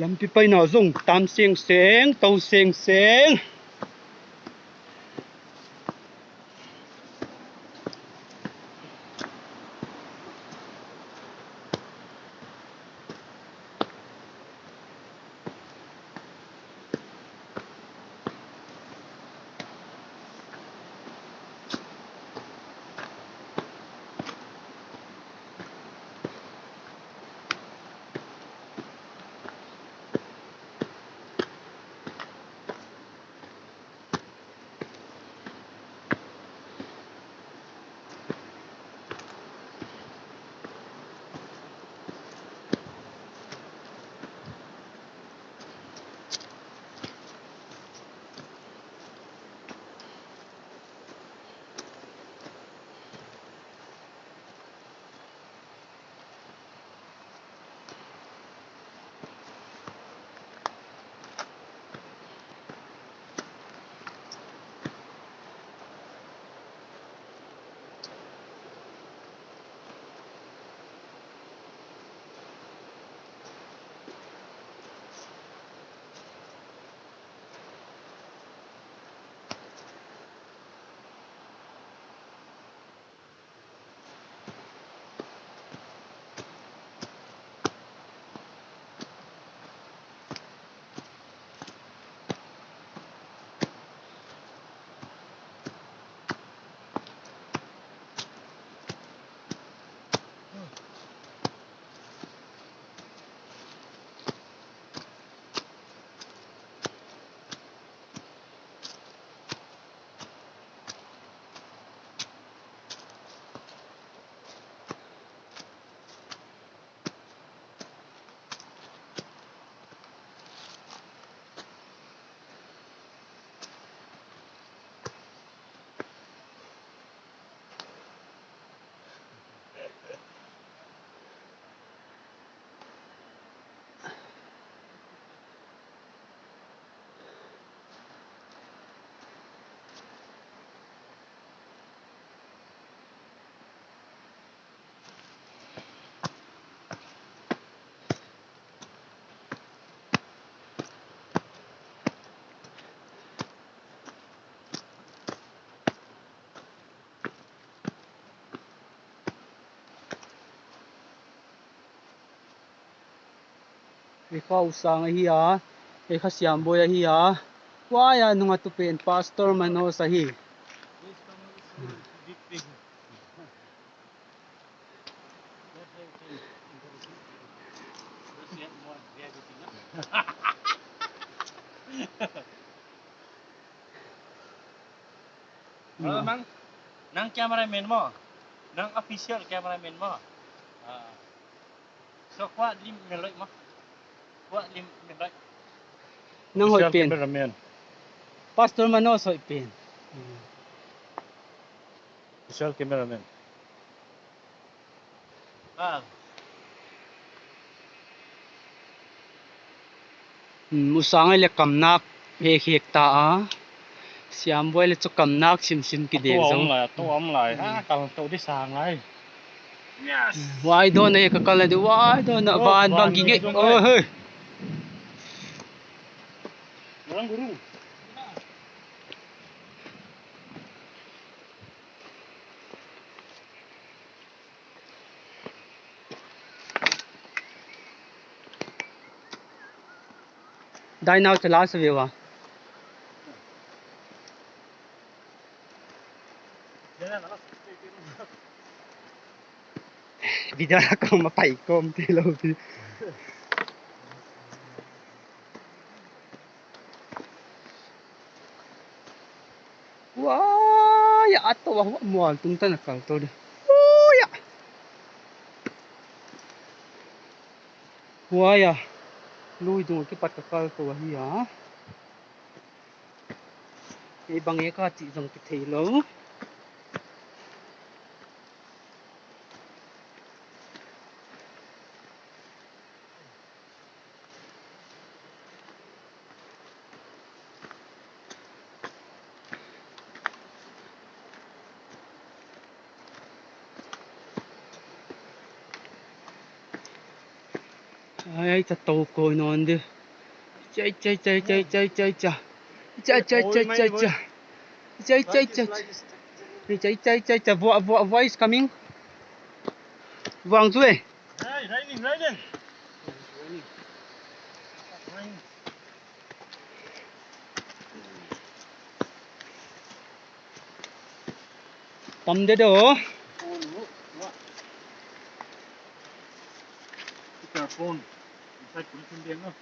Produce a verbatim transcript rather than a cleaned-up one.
Lampi paina zong tam seng seng, tou seng seng. Ei kha U Sang ahi a, ei kha Siamboi ahi a. Huai a nung a tu pen Pastor Manoj ahi. Oh, nang, nang cameraman maw? Nang official cameraman maw? Ah. So, kua lim meloi maw? Kua lim meloi? Nang hoih pen. Official cameraman. Pastor Manoj hoih pen. Official cameraman. Ah. Hmm, U Sang leh kamnak hek hek ta a. Siamboi leh chu kamnak simsim kideng zong. Tou om lai, tou om lai. Hmm. Ah, kal tou di sang lai. Yes. Huai dawn a ka kal di, huai dawn a. Oh, van bang van kingek. Dong oh, ai. Hey. Orang guru. Dai nau chala sa view a. Video la kawm a pai kawm te lou pi. Huai a, a tou a huai mual tung tan a kal tou di. Huai a. Huai a. Lui dung a kipat ka kal tou ahi a. Ei bang e ka chih zong kithei lou. Ai, ai, cha tou koi non de. Cha, cha, cha. Cha, cha, cha, cha. Cha, cha, cha, cha. Cha, cha, cha, cha. Cha, cha, cha, cha. Vua, vua, vua is coming. Vuang chu e. Hey, raining, raining. Tam de do. Phone, what? It's our phone. Inside, put it in there, no?